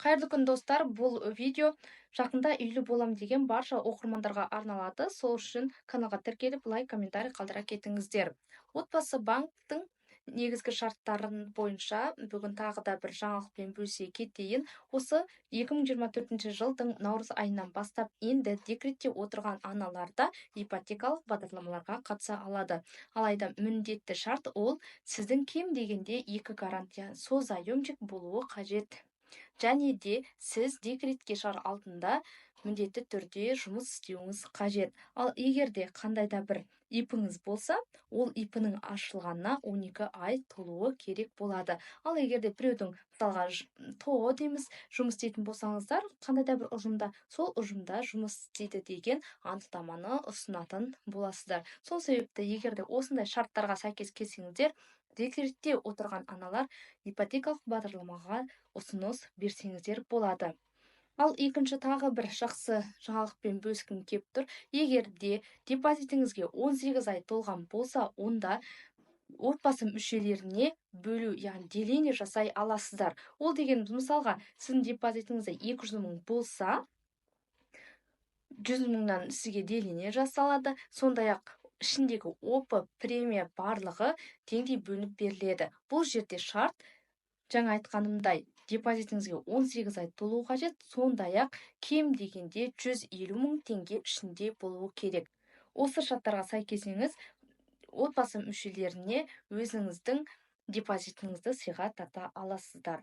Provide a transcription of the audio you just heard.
Қайырлы күн, достар! Бұл видео жақында үйлі болам деген барша оқырмандарға арналады. Сол үшін каналға тіркеліп, лайк, комментарий қалдыра кетіңіздер. Отбасы банктің негізгі шарттарын бойынша бүгін тағы да бір жаңалықпен бөлісе кетейін. Осы 2024 жылдың наурыз айынан бастап енді декретте отырған аналар да ипотекалық бағдарламаларға қатыса алады. Алайда міндетті шарт: ол сіздің кем дегенде екі гарантия, созаемщик болуы қажет және де сіз декретке шығар алдында міндетті түрде жұмыс істеуіңіз қажет. Ал егер де қандай да бір ИП-іңіз болса, ол ИП-ның ашылғанына 12 ай толуы керек болады. Ал егер де біреудің, мысалға, ТОО дейміз, жұмыс істейтін болсаңыздар, қандай да бір ұжымда, сол ұжымда жұмыс істейді деген анықтаманы ұсынатын боласыздар. Сол себепті егер де осындай шарттарға сәйкес келсеңіздер, декретте отырған аналар ипотекалық бағдарламаға ұсыныс берсеңіздер болады. Ал екінші тағы бір жақсы жаңалықпен бөліскім келіп тұр. Егер де депозитіңізге 18 ай толған болса, онда отбасы мүшелеріне бөлу, яғни деление жасай аласыздар. Ол деген, мысалға, сіздің депозитіңізде 200 мың болса, 100 мыңнан сізге деление жасалады. Сондай ақ ішіндегі ОП, премия, барлығы теңдей бөлініп беріледі. Бұл жерде шарт, жаңа айтқанымдай, депозитіңізге 18 ай толуы қажет, сондай ақ кем дегенде 150 мың теңге ішінде болуы керек. Осы шарттарға сай келсеңіз, отбасы мүшелеріне өзіңіздің депозитіңізді сыйға тарта аласыздар.